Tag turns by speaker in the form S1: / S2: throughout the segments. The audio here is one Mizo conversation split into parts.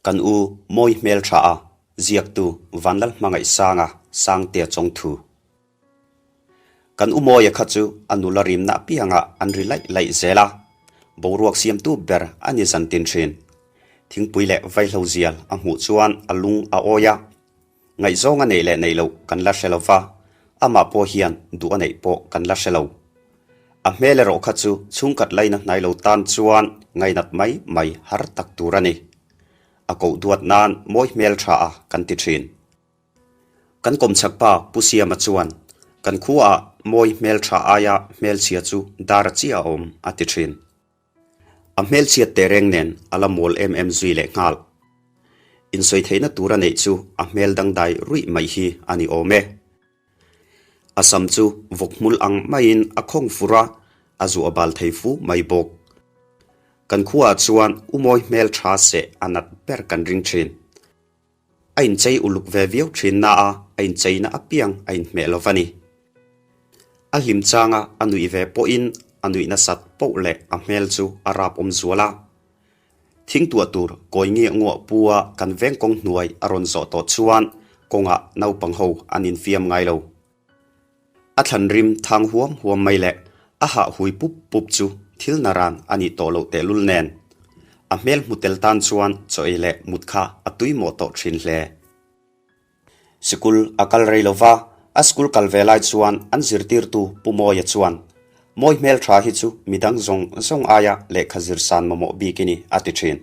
S1: Kan u Mawi hmeltha a ziaktu Vanlalhmangaihsanga Sangtea chawngthu. Kan u Mawia kha chu a nula rimna apiangah an ri laih laih zel a, boruak siamtu ber a ni zan tin thin. Thingpui leh vaihlo zial a hmuh chuan a lung a awi a, ngaihzawng a neih leh neih loh kan la hre lo va, amah pawh hian duh a neih pawh kan la hre lo. A hmel erawh kha chu chhungkhat laina hnai lo tan chuan ngainat mai mai har tak tur a ni. A koh duat nan mawi hmel tha a kan ti thin. Kan kawmchhak pa Pu Siama chuan kan khuaah mawi hmel tha aia hmelchhia chu dar a chiah a awm a ti thin. A hmelchhiat teh reng nen a la mawl em em zui leh nghal. Insawi theihna tur a neih chu a hmel dangdai ruih mai hi a ni awm e. A sam chu vawk hmul ang maiin a khawng fur a, a zuah bal thei fu mai bawk. Kan khuaah chuan u mawi hmel tha seh a nat ber kan ring thin. A inchei uluk ve viau thin na a, a incheina apiang a inhmeh lo va ni. A hlim changa a nuih ve pawhin a nuih nasat poh leh a hmel chu a rap awm zual a. Thing tuah tur kawi nge nguah pua kan veng kawng hnuai a rawn zawh tawh chuan kawngah naupang ho an infiam ngai lo. A thlan rim thang huam huam mai leh a hah hui pup pup chu thil naran a nih tawh loh tehlul nen. A hmel hmu tel tan chuan chaw ei leh mut kha a tui mawh tawh thin hle. Sikul a kal rei lo va, a school kal ve lai chuan an zirtirtu Pu Mawia chuan, Mawi hmel tha hi chu midang zawng zawng aia lehkha zir san mamawh bik i ni, a ti thin.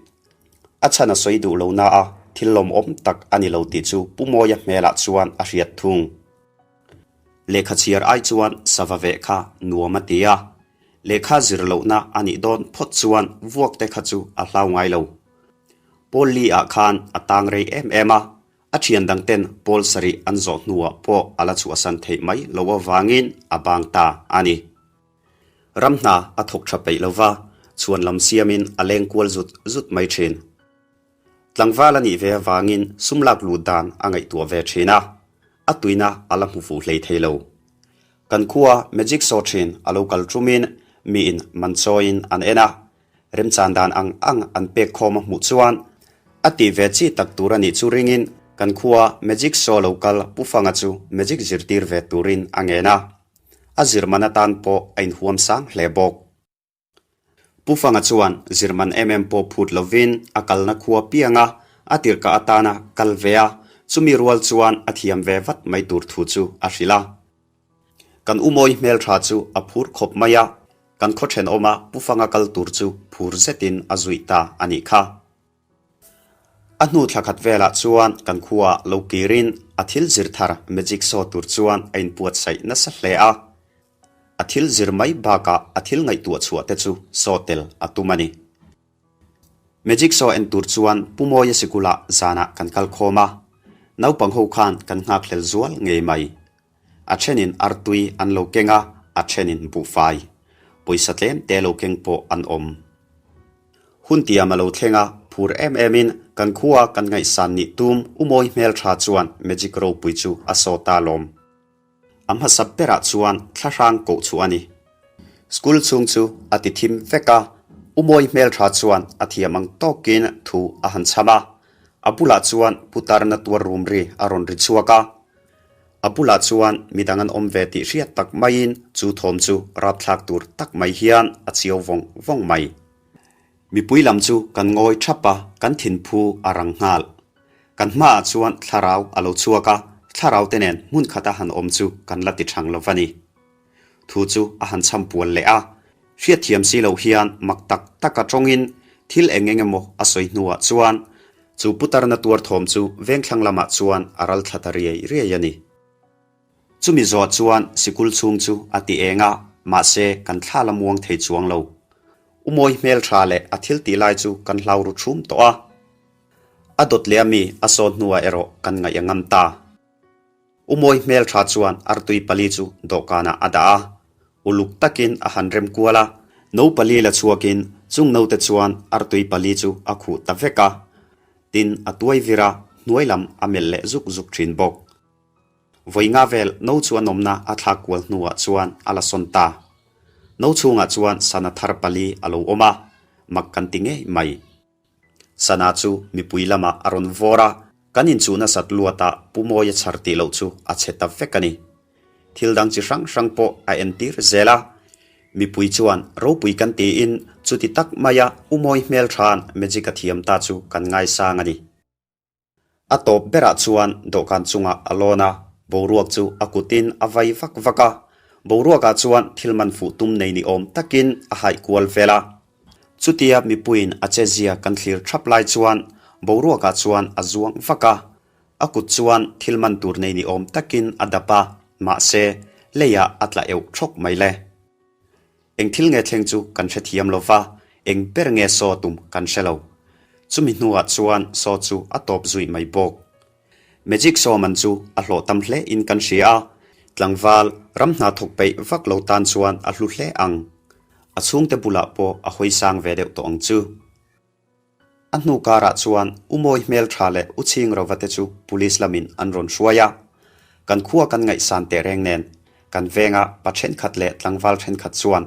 S1: A chhan a sawi duh lo na a, thil lawmawm tak a ni lo tih chu Pu Mawia hmelah chuan a hriat thung. Lehkha chhiar ai chuan sava veh kha nuam a ti a, lehkha zir lohna a nih dawn phawt chuan vuak te kha chu a hlau ngai lo. Paul Lee ah khan a tang rei em em a, A thian dangten pawl sarih an zawh hnuah pawh a la chhuahsan theih mai lo avangin a bang ta a ni. Ram hna a thawk tha peih lo va, chhuan lam siamin a leng kual zut zut mai thin. Tlangval a nih ve avangin sum lak luh dan a ngaihtuah ve thin a, a tuina a la hmu fuh hlei thei lo. Kan khua Magic Show thin a lo kal tumin miin man chawiin an en a, Remchan dan ang ang an pek khawm a hmuh chuan a tih ve chi tak tur a nih chu ringin kan khua Magic Show lo kal Pu Fanga chu Magic zirtir ve turin a ngen a. A zirman atan pawh a inhuam sang hle bawk. Pu Fanga chuan zirman em em pawh phut lovin a kalna khua piang a, a tirhkah atana kal ve a, chumi rual chuan a thiam ve vat mai tur thu chu a hrilh a. Kan u mawi hmeltha chu a phur khawp mai a, kan khaw thenawma Pu Fanga kal tur chu phur zetin a zuih ta a nih kha. A hnu thla khat velah chuan kan khuaah lo kirin a thil zir thar magic show tur chuan a inbuatsaih nasa hle a. A thil zir mai bakah a thil ngaihtuah chhuah te chu show tel a tum a ni. Magic show en tur chuan Pu Mawia sikulah zanah kan kal khawm a, naupang ho khan kan nghakhlel zual ngei mai. A thenin artui an lo keng a, a thenin buhfai, pawisa tlem te lo keng pawh an awm. Hun tiam a lo thleng a, phur em emin kan khua kan ngaihsan nih tum U Mawi hmeltha chuan magic ropui chu a saw ta lawm. A hmasa berah chuan thlahrang koh chu a ni. School chhung chu a ti thim vek a, U Mawi hmeltha chuan a thiam ang tawkin thu a han chham a. A bulah chuan putarna tuar rum ri a rawn ri chhuak a. A bulah chuan midang an awm ve tih hriat tak maiin chu thawm chu rapthlak tur tak mai hian a chiau vawng vawng mai. Mipui lam chu kan ngawi thap a, kan thinphu a rang nghal. Kan hmaah chuan thlarau a lo chhuak a, thlarau te nen hmun khata han awm chu kan la ti thang lo va ni. Thu chu a han chham pual leh a, hriatthiam si loh hian mak tak taka tawngin thil eng eng emaw a sawi hnuah chuan chu putarna tuar thawm chu vengthlang lamah chuan a ral thla ta riai riai a ni. Chumi zawh chuan sikul chhung chu a ti eng a, mahse kan thla la muang thei chuang lo. U Mawi hmeltha leh a thil tih lai chu kan hlau ru thum tawh a. A dawt leh a mi a sawn hnuah erawh kan ngaih a ngam ta. U Mawi hmeltha chuan artui pali chu dawhkanah a dah a, uluk takin a han rem kual a. No pali la chhuakin chung note chuan artui pali chu a khuh ta vek a, tin a tuai vir a, hnuai lam a melh leh zuk zuk thin bawk. Vawi nga vel no chu an awmna a thlak kual hnuah chuan a la sawn ta. No chhungah chuan sana thar pali a lo awm a, mak kan ti ngei mai. Sana chu mipui lamah a rawn vawr a, kan inchuh nasat luatah Pu Mawia chhar tih loh chu a chhe ta vek a ni. Thil dang chi hrang hrang pawh a entir zel a. Mipui chuan ropui kan tiin chuti tak maia U Mawi hmeltha'n magic a thiam ta chu kan ngaisang a ni. A tawp berah chuan dawhkan chungah a lawn a, boruak chu a kutin a vai vak vak a. Boruakah chuan thil man fuh tum nei ni awm takin a haih kual vel a. Chutia mipuiin a chezia kan thlir thap lai chuan boruakah chuan a zuang vak a. A kut chuan thil man tur nei ni awm takin a dap a, mahse, leiah a tla euh thawk mai le. Eng thil nge thleng chu kan hrethiam lo va, eng ber nge saw tum kan hre lo. Chumi hnuah chuan saw chu a tawp zui mai bawk. Magic saw man chu a hlawh tam hle in kan hria a, tlangval ram hna thawk peih vak lo tan chuan a hlu hle ang. A chhungte bulah pawh a hawi sang ve deuh tawh ang chu. A hnu karah chuan U Mawi hmeltha leh U Chhing Rova te chu Police lamin an rawn hruai a. Kan khua kan ngaihsan teh reng nen, kan venga pa thenkhat leh tlangval thenkhat chuan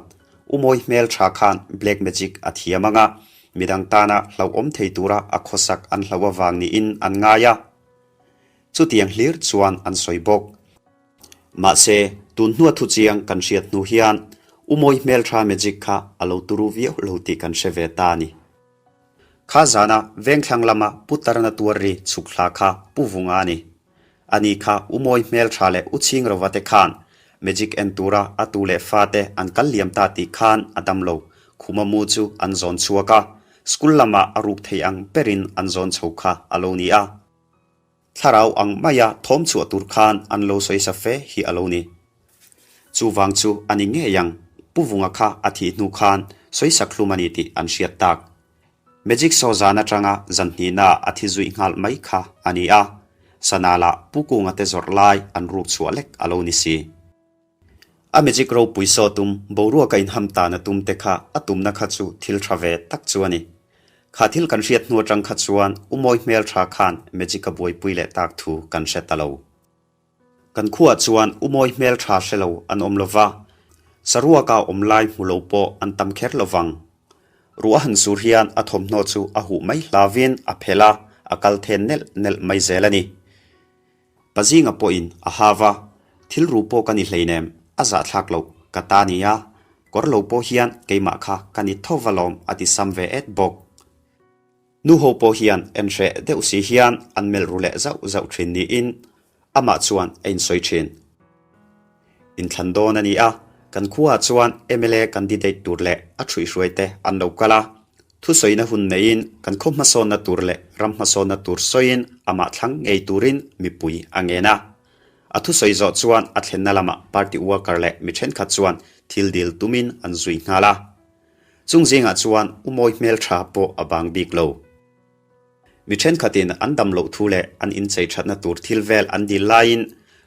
S1: U Mawi hmeltha khan black magic a thiam anga midang tana hlauhawm thei tura a khawsak an hlauh avang niin an ngai a. Chutiang hlir chuan an sawi bawk. Mahse, tun hnua thuchiang kan hriat hnu hian U Mawi hmeltha magic kha a lo turu viau lo tih kan hre ve ta a ni. Kha zana vengthlang lama Pu Tarna tuar ri chhuk hla kha Pu Vunga a ni. Ani kha U Mawi hmeltha leh U Chhing Rova te khan magic en tura a tu leh fate an kal liam ta tih khan a dam lo. Khuma mu chu an zawn chhuak a, school lamah a ruk thei ang berin an zawn chho kha a lo ni a. Thlarau ang maia thawm chhuah tur khan an lo sawi sa fe hi a lo ni. Chuvang chu a ni ngei ang, Pu Vunga kha a thih hnu khan sawisak hlum a ni tih an hriat tak. Magic Show zan atanga zan hnihnaah a thi zuih nghal mai kha a ni a, Sana lah Pu Kunga te zawrh lai an ruk chhuah lek a lo ni si. A magic ropui saw tum, boruaka inham tan a tum te kha a tumna kha chu thil tha ve tak chu a ni. Kha thil kan hriat hnu atang kha chuan U Mawi hmeltha khan magic a buaipui leh tak thu kan hre ta lo. Kan khuaah chuan U Mawi hmeltha hre lo an awm lo va, saruaka awm lai hmu lo pawh an tam kher lo vang. Ruah a han sur hian a thawmhnaw chu a huh mai hlavin a phelh a, a kal then nelh nelh mai zel a ni. Pazinga pawhin a hav a, thil ru pawh ka ni hleinem, a zahthlak loh ka ta nia, kawr lo pawh hian keimah kha ka ni tho va lawm a ti sam ve et bawk. Nu ho pawh hian en hreh deuh si hian an melh ru leh zauh zauh thin niin amah chuan a insawi thin. Inthlan dawn a ni a, kan khuaah chuan mla candidate tur leh a ṭhuihhruai te an lo kal a. Thusawina hun neiin kan khaw hmasawnna tur leh ram hmasawnna tur sawiin amah thlang ngei turin mipui a ngen a. A thusawi zawh chuan a thlenna lamah party worker leh mi thenkhat chuan thil dil tumin an zui nghal a. Chung zingah chuan U Mawi hmeltha pawh a bang bik lo. Mi thenkhatin an dam loh thu leh an inchei thatna tur thil vel an dil laiin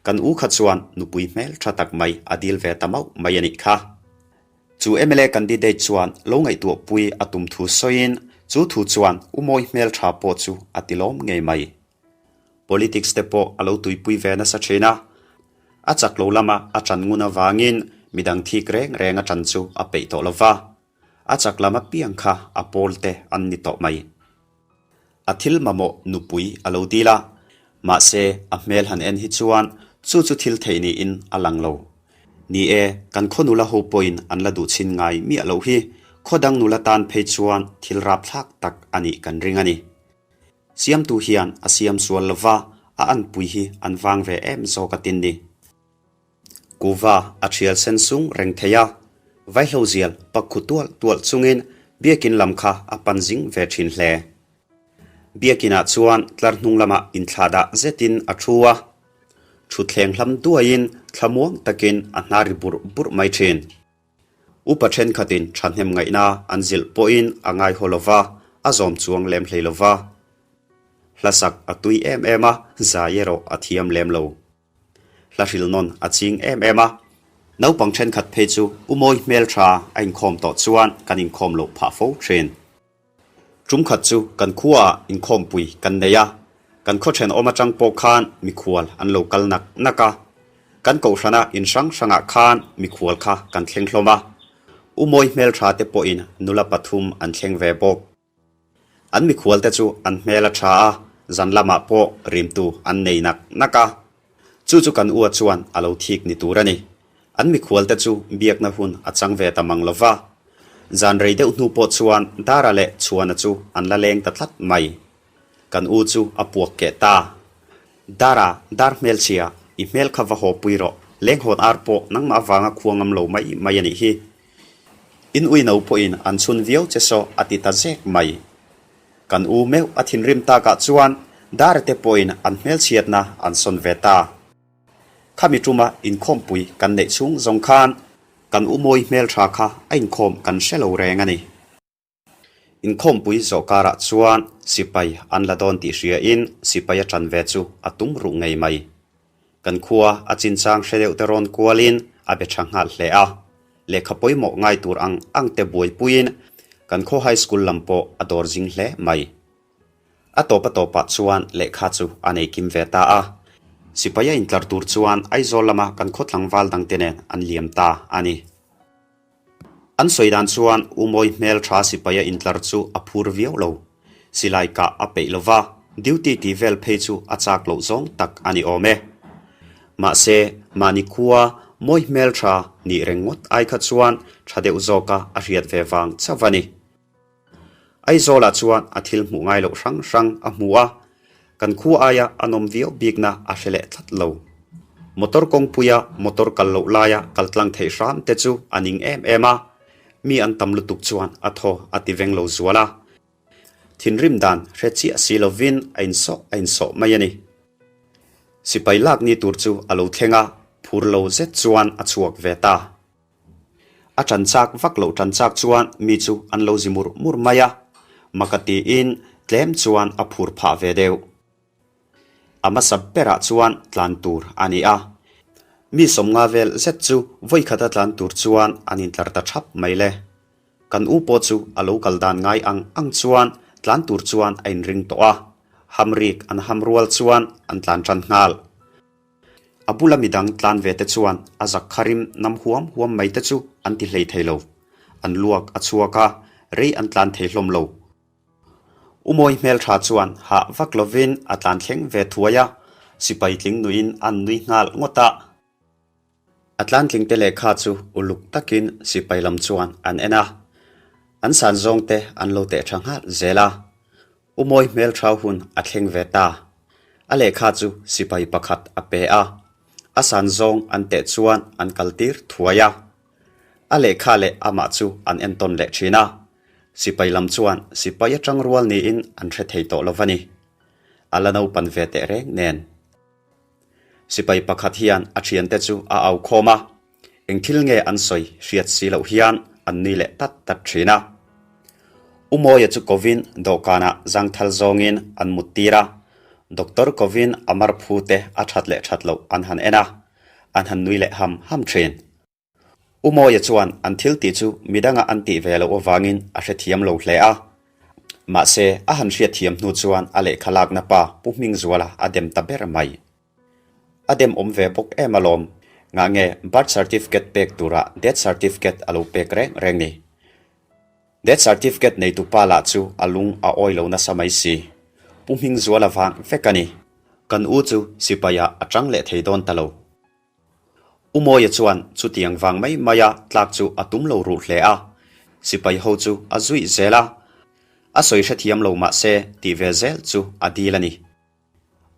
S1: kan u kha chuan nupui hmel tha tak mai a dil ve ta mauh mai a nih kha. Chu mla candidate chuan lo ngaihtuah pui a tum thu sawiin chu thu chuan U Mawi hmel tha pawh chu a ti lawm ngei mai. Politics te pawh a lo tuipui ve nasa thin a, a chak lo lama a ṭan ngun avangin midang thik reng reng a ṭan chu a peih tawh lo va. A chak lam apiang kha a pawl te an ni tawh mai. A thil mamawh nupui a lo dil a, mahse a hmel han en hi chuan chu chu thil theih niin a lang lo. Ni e, kan khaw nula ho pawhin an la duh chhin ngai miah loh hi khaw dang nula tan phei chuan thil rapthlak tak a nih kan ring a ni. Siamtu hian a siam sual lova a anpui hi an vang ve em zawk a tin ni. Kuva a thial sen sung reng thei a, vaihlo zial pak khu tual tual chungin biakin lam kha a pan zing ve thin hle. Biakinah chuan tlar hnung lamah inthlahdah zetin a thu a, thutthleng hlam duaiin thlamuang takin a hna ri burh burh mai thin. Upa thenkhatin thahnem ngaihna an zilh pawhin a ngaihaw lo va, a zawm chuang lem hlei lo va. Hlasak a tui em em a, zai erawh a thiam lem lo. Hla hril nawn a ching em em a. Naupang thenkhat phei chu U Mawi hmeltha a inkhawm tawh chuan kan inkhawm loh phah fo thin. Tum khat chu kan khuaah inkhawmpui kan nei a, kan khaw thenawm atang pawh khan mikhual an lo kal nak nak a. Kan kohhrana in hrang hrangah khan mikhual kha kan thleng hlawm a. U Mawi hmeltha te pawhin nula pathum an thleng ve bawk. An mikhualte chu an hmel a tha a, zan lamah pawh rimtu an nei nak nak a. Chu chu kan ua chuan a lo thik ni tur a ni. An mikhualte chu biakna hun a chang ve ta mang lo va. Zan rei deuh hnu pawh chuan Dara leh Chhuana chu an la leng ta tlat mai. Kan u chu a puak keh ta. Dara, dar hmelchhia, i hmel kha va haw pui rawh. Lenghawn ar pawh nangmah avanga khua ngam lo mai mai a nih hi. In ui no pawhin an chhun viau che saw a ti ta zek mai. Kan u meuh a thinrim takah chuan Dara te pawhin an hmelchhiatna an sawn ve ta. Khami tuma inkhawmpui kan neih chhung zawng khan kan u mawi hmeltha kha a inkhawm kan hre lo reng a ni. Inkhawmpui zawh karah chuan sipai an la dawn tih hriain sipai a ṭan ve chu a tum ruh ngei mai. Kan khua a chinchang hre deuh te rawn kualin a be ṭha nghal hle a. Lehkha pawimawh ngai tur ang ang te buaipuiin kan khaw high school lam pawh a dawr zing hle mai. A tawp a tawpah chuan lehkha chu a nei kim ve ta a. Sipai a intlar tur chuan Aizawl lama kan khaw tlangval dangte nen an liam ta a ni. An sawi dan chuan U Mawi hmel tha sipaia intlar chu a phur viau lo. Silai kah a peih lo va, duty tih vel phei chu a chak loh zawng tak a ni awm e. Mahse, mahni khua Mawi hmel tha nih reng ngawt ai kha chuan tha deuh zawka a hriat ve vang chauh a ni. Aizawlah chuan a thil hmuh ngai loh hrang hrang a hmu a, kan khu aia a nawm viau bikna a hre leh tlat lo. Motor kawngpuia motor kal loh laia kal tlang theih hram te chu a ning em em a, mi an tam lutuk chuan a thaw a ti veng lo zual a. Thinrim dan hre chiah si lovin a insawh a insawh mai a ni. Sipai lak ni tur chu a lo thleng a, phur lo zet chuan a chhuak ve ta. A ṭan chak vak loh ṭan chak chuan mi chu an lo zi mur mur mai a, maka tiin tlem chuan a phur phah ve deuh. A hmasa berah chuan tlan tur a ni a, mi sawmnga vel zet chu vawikhata tlan tur chuan an intlar ta ṭhap mai le. Kan u pawh chu a lo kal dan ngai ang ang chuan tlan tur chuan a inring tawh a, hamrik an ham rual chuan an tlan ṭan nghal. A bula midang tlan ve te chuan a zak kharim nam huam huam mai te chu an ti hlei thei lo. An luak a chhuak a, rei an tlan thei hlawm lo. U Mawi hmeltha chuan hah vak lovin a tlan thleng ve thuai a, sipai tling nuiin an nui nghal ngawt a. A tlantling te lehkha chu uluk takin sipai lam chuan an en a, an san zawng te an lo teh tha nghal zel a. U Mawi hmelthau hun a thleng ve ta. A lehkha chu sipai pakhat a pe a, a san zawng an teh chuan an kal tir thuai a. A lehkha leh amah chu an entawn leh thin a, sipai lam chuan sipai atang rual niin an hre thei tawh lo va ni. A la naupan ve teh reng nen. Sipai pakhat hian a thiante chu a au khawm a, eng thil nge an sawi hriat si loh hian an nui leh tat tat thin a. U Mawia chu kovin dawhkanah zangthal zawngin an mut tir a, Doctor kovin a mar phu te a that leh that loh an han en a, an han nui leh ham ham thin. U Mawia chuan an thil tih chu midanga an tih ve loh avangin a hrethiam lo hle a. Mahse, a han hriatthiam hnu chuan a lehkha lakna pa Pu Hmingzuala a dem ta ber mai. A dem awm ve bawk em alawm. Ngah nge birth certificate pek turah death certificate a lo pek reng reng ni. Death certificate neitu pa lah chu a lung a awi lo nasa mai si. Pu Hmingzuala vang vek a ni. Kan u chu sipaiah a tang leh thei dawn ta lo. U Mawia chuan chutiang vang mai maia tlak chu a tum lo ruh hle a, sipai ho chu a zuih zel a, a sawi hrethiam lo mah se tih ve zel chu a dil a ni.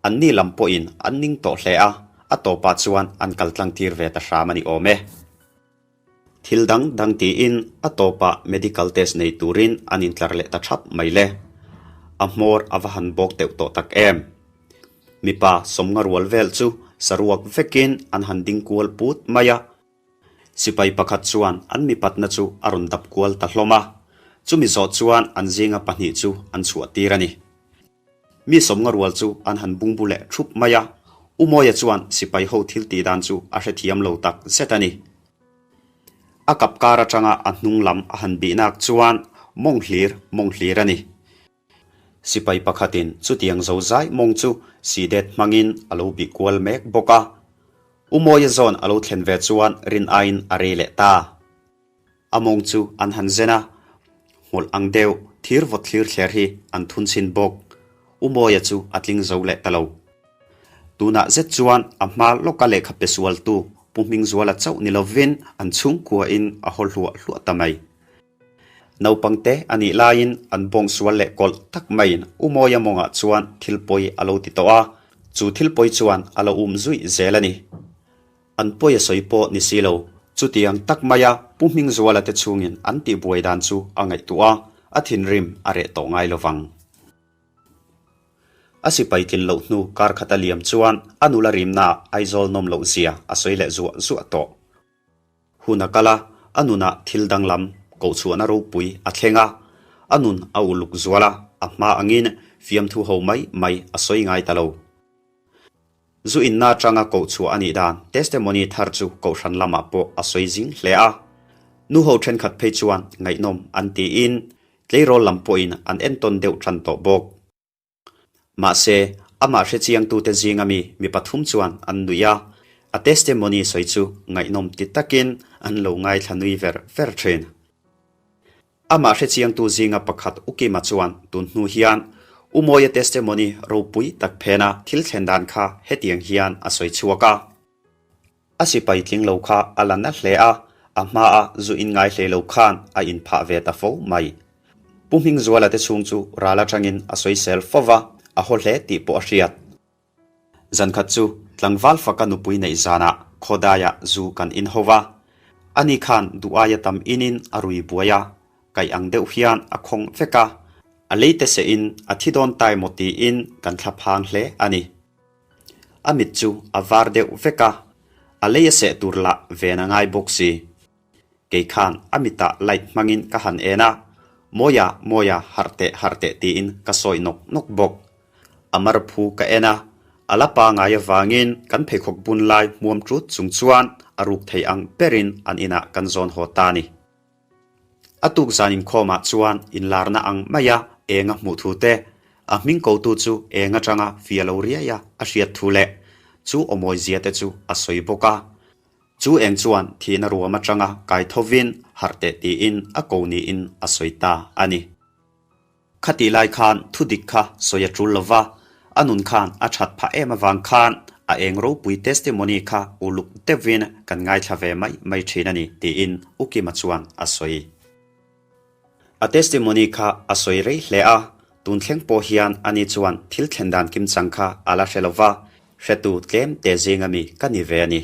S1: Anni lam pawhin an ning tawh hle a, a tawpah chuan an kal tlang tir ve ta hram a ni awm e. Thil dang dang tiin a tawpah medical test nei turin an intlar leh ta thap mai le. A hmawr a va han bawk deuh tawh tak em. Mipa sawmnga rual vel chu saruak vekin an han ding kual put mai a. Sipai pakhat chuan an mipatna chu a rawn dap kual ta hlawm a. Chumi zawh chuan an zinga pahnih chu an chhuah tir a ni. Mi sawmnga rual chu an han bungbu leh thup mai a, U Mawia chuan sipai ho thil tih dan chu a hrethiam lo tak zet a ni. A kap kar atanga a hnung lam a han bih nak chuan mawng hlir mawng hlir a ni. Sipai pakhatin chutiang zo zai mawng chu sidet hmangin a lo bih kual mek bawk a. U Mawia zawn a lo thlen ve chuan rin aiin a rei leh ta. A mawng chu an han zen a. Hmawlh ang deuh thir vawt thlir thler hi an thun chhin bawk. U Mawia chu a tling zo leh ta lo. Tunah zet chuan a hma lawka lehkha pe sualtu Pu Hmingzuala chauh ni lovin an chhungkuain a haw hluah hluah ta mai. Naupangte a nih laiin an bawng sual leh kawlh tak maiin U Mawia mawngah chuan thil pawi a lo ti tawh a, chu thil pawi chuan a lo um zuih zel a ni. An pawi a sawi pawh ni si lo. Chutiang tak maia Pu Hmingzuala te chhungin an tihbuai dan chu a ngaihtuah a, a thinrim a reh tawh ngai lovang. A sipai tlin loh hnu kar khat a liam chuan a nula rimnaah Aizawl nawm loh zia a sawi leh zuah zuah tawh. Hun a kal a, a nunah thil danglam kohchhuahna ropui a thleng a, a nun a uluk zual a, a hma angin fiamthu ho mai mai a sawi ngai ta lo. Zu inna atanga kohchhuah a nih dan testimony thar chu kohhran lamah pawh a sawi zing hle a. Nuho thenkhat phei chuan ngaihnawm an tiin tleirawl lam pawhin an entawn deuh tan tawh bawk. Mahse, amah hrechiangtute zinga mi mi pathum chuan an nuih a, a testimony sawi chu ngaihnawm ti takin an lo ngaithla nui ver ver thin. Amah hrechiangtu zinga pakhat U Kima chuan tun hnu hian U Mawia testimony ropui tak phena thil thlen dan kha hetiang hian a sawi chhuak a. A sipai tling lo kha a la na hle a, a hmaa zu in ngai hlei lo khan a inphah ve ta fo mai. Pu Hmingzuala te chhung chu ral atangin a sawisel fo va, a haw hle tih pawh a hriat. Zankhat chu tlangval faka nupui neih zanah khawdaiah zu kan in ho va, ani khan duh aia tam inin a rui buai a, kaih ang deuh hian a khawng vek a, a leite sehin a thi dawn tai maw tiin kan thla phang hle a ni. A mit chu a var deuh vek a, a lei a seh tur lah ven a ngai bawk si. Kei khan a mitah light hmangin ka han en a, Mawia, Mawia, harh teh, harh teh tiin ka sawi nawk nawk bawk. A mar phu ka en a, a la pangai avangin kan pheikhawk bun lai hmuam ṭut chung chuan a ruk thei ang berin an inah kan zawn haw ta a ni. A tuk zan inkhawmah chuan inlarna ang maia eng a hmuh thu te, a hming kotu chu eng atanga fia lo riai a a hriat thu leh chu awmawizia te chu a sawi bawk a. Chu eng chuan thihna ruam atanga kai thovin harh teh tiin a ko niin a sawi ta a ni. Khatih lai khan thu dik kha sawi a tul lova, a nun khan a that phah em avang khan a eng ropui testimony kha uluk deuhin kan ngaithla ve mai mai thin a ni tiin U Kima chuan a sawi. A testimony kha a sawi rei hle a, tun thleng pawh hian ani chuan thil thlen dan kimchang kha a la hre lova, hretu tlem te zinga mi ka ni ve a ni.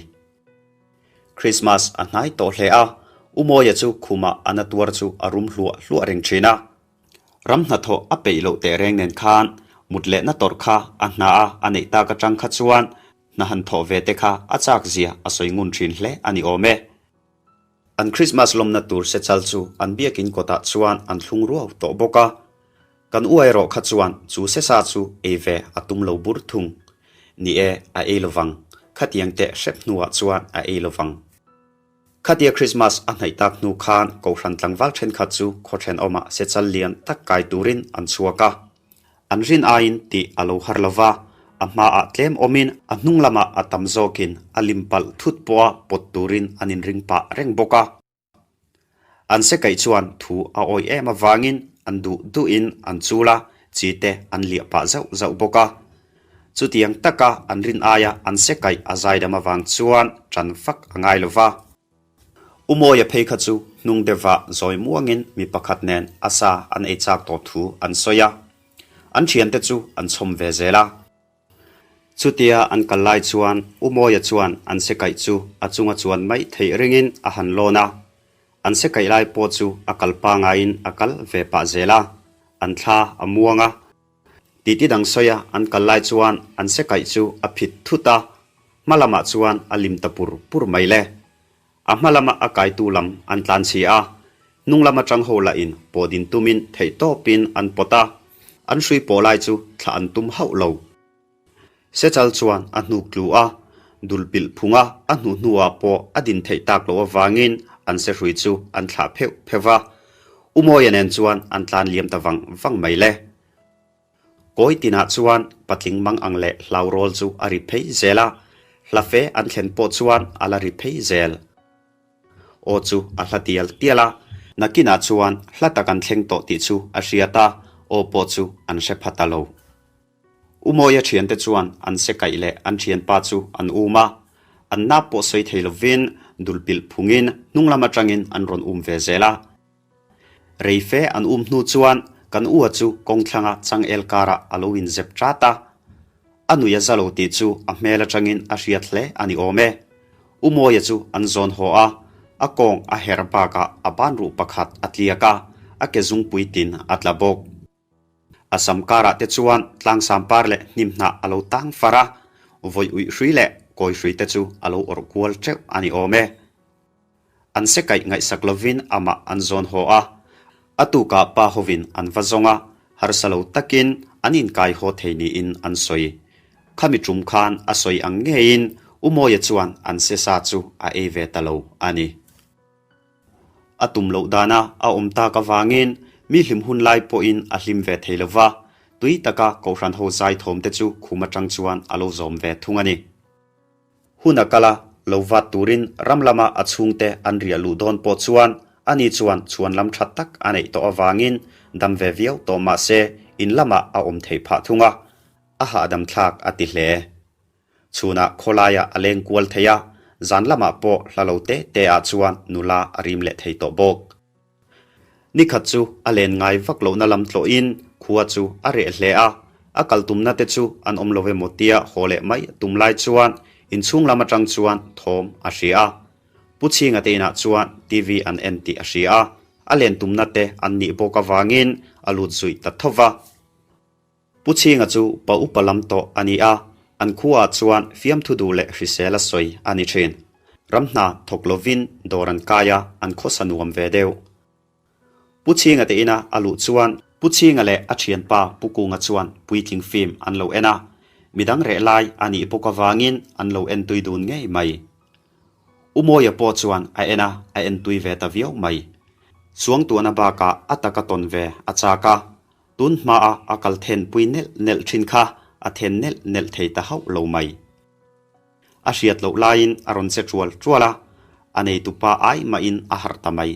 S1: Christmas a hnai tawh hle a, U Mawia chu khumah a na tuar chu a rum hluah hluah reng thin a. Ram hnathawh a peih loh teh reng nen khan mut lehna tawrh kha a hna a a neih tak atang kha chuan hna han thawh ve te kha a chak zia a sawi ngun thin hle a ni awm e. An Christmas lawmna tur sechal chu an biakin kawtah chuan an thlung ruau tawh bawk a. Kan u erawh kha chuan chu sesa chu ei ve a tum lo bur thung. Ni e, a ei lovang. Khatiang teh hrep hnuah chuan a ei lovang. Khatia Christmas a hnaih tak hnu khan Kohhran tlangval thenkhat chu khaw thenawmah sechal lian tak kai turin an chhuak a. An rin aiin tih a lo har lova, a hmaah tlem awmin a hnung lamah a tam zawkin a lim palh thut pawha pawt turin an inring pah reng bawk a. An se kaih chuan thu a awih em avangin an duh duhin an chul a, chi te an liah pah zauh zauh bawk a. Chutiang taka an rin aia an se kaih a zaidam avang chuan ṭan fak a ngai lo va. U Mawia phei kha chu hnung deuhvah zawi muangin mi pakhat nen a sa an ei chak tawh thu an sawi a. An ṭhiante chu an chhawm ve zel a. Chutia an kal lai chuan U Mawia chuan an se kaih chu a chunga chuan mai theih ringin a han lawn a. An se kaih lai pawh chu a kal pangaiin a kal ve pah zel a, an thla a muang a. Titi dang sawia an kal lai chuan an se kaih chu a phit thut a, hma lamah chuan a lim ta pur pur mai le. A hma lama a kaitu lam an tlan chhi a, hnung lama tang ho lahin pawh din tumin theihtawpin an pawt a, an hrui pawh lai chu thlah an tum hauh lo. Sechal chuan a hnuk tlu a, dul pilh phung a, a hnuh hnuah pawh a din theih tak loh avangin an sehrui chu an thlah pheuh pheuh va. U Mawia nen chuan an tlan liam ta vang vang mai le. Kawi tinah chuan patling mang ang leh hlau rawl chu a ri phei zel a, hla fe an thlen pawh chuan a la ri phei zel. Aw chu a hla tial tial a. Nakinah chuan hla tak an thleng tawh tih chu a hriat a, aw pawh chu an hre pha ta lo. U Mawia thiante chuan an se kaih leh an thianpa chu an um a, an nap pawh sawi thei lovin dul pilh phungin hnung lam atangin an rawn um ve zel a. Rei fe an um hnu chuan kan ua chu kawng thlanga changel karah a lo inzep ṭat a. A nui a za lo tih chu a hmel atangin a hriat hle a ni awm e. U Mawia chu an zawn haw a, a kawng a herh bakah a ban ruh pakhat a tliak a, a ke zungpui tin a tla bawk. A sam karah te chuan tlangsam par leh hnim hnah a lo tang far a, vawi uih hrui leh kawi hrui te chu a lo awrh kual teuh a ni awm e. An se kaih ngaihsak lovin amah an zawn haw a, a tukah pa hovin an va zawng a, harsa lo takin an inkai haw thei niin an sawi. Khami tum khan a sawi ang ngeiin U Mawia chuan an se sa chu a ei ve ta lo a ni. A tum loh dana a awm tak avangin mi hlim hun lai pawhin a hlim ve thei lo va, tui taka Kohhran ho zai thawm te chu khum atang chuan a lo zawm ve thung a ni. Hun a kal a, lo vat turin ram lama a chhungte an riah luh dawn pawh chuan ani chuan chhuan lam tha tak a neih tawh avangin dam ve viau tawh mah se in lamah a awm theih phah thung a, a hahdam thlak a ti hle. Chhunah khawlaiah a leng kual thei a, zan lamah pawh hla lo te te ah chuan nula a rim leh thei tawh bawk. Nikhat chu a len ngai vak lohna lam tlawhin khua chu a reh hle a, a kal tumna te chu an awm lo emaw tia haw leh mai a tum lai chuan inchhung lam atang chuan thawm a hria a. Pu Chhinga te inah chuan TV an en tih a hria a, a len tumna te an nih bawk avangin a lut zuih ta tho va. Pu Chhinga chu pa upa lam tawh a ni a, an khuaah chuan fiamthu duh leh hrisel a sawi a ni thin. Ram hna thawk lovin dawr an kai a, an khawsa nuam ve deuh. Pu Chhinga te ina a luh chuan Pu Chhinga leh a thianpa Pu Kunga chuan puitling film an lo en a, midang reh lai a nih bawk avangin an lo en tui dun ngei mai. U Mawia pawh chuan a en a, a en tui ve ta viau mai. Suangtuahna bakah a taka tawn ve a chak a, Tun hmaa a kal then pui nelh nelh thin kha a then nelh nelh thei ta hauh lo mai. A hriat loh laiin a rawn che tual tual a, a neitupa ai mahin a harh ta mai.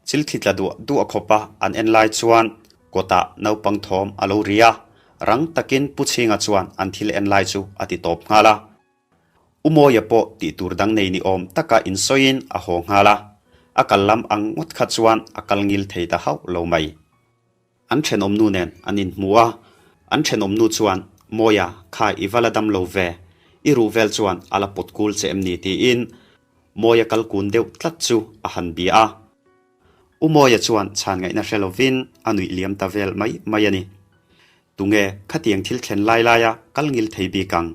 S1: Chil thli tla duah duah khawpa an en lai chuan kawtah naupang thawm a lo ri a, rang takin Pu Chhinga chuan an thil en lai chu a ti tawp nghal a. U Mawia pawh tih tur dang nei ni awm taka insawiin a haw nghal a, a kal lam ang ngawt kha chuan a kal ngil thei ta hauh lo mai. An thenawmnu nen an inhmu a, an thenawmnu chuan, Mawia, kha i va la dam lo ve, i ruh vel chuan a la pawt kul che em ni? tiin Mawia kal kun deuh tlat chu a han bia a. U Mawia chuan chhan ngaihna hre lovin a nuih liam ta vel mai mai a ni. Tunge khatiang thil thlen lai laia kal ngil thei bik ang?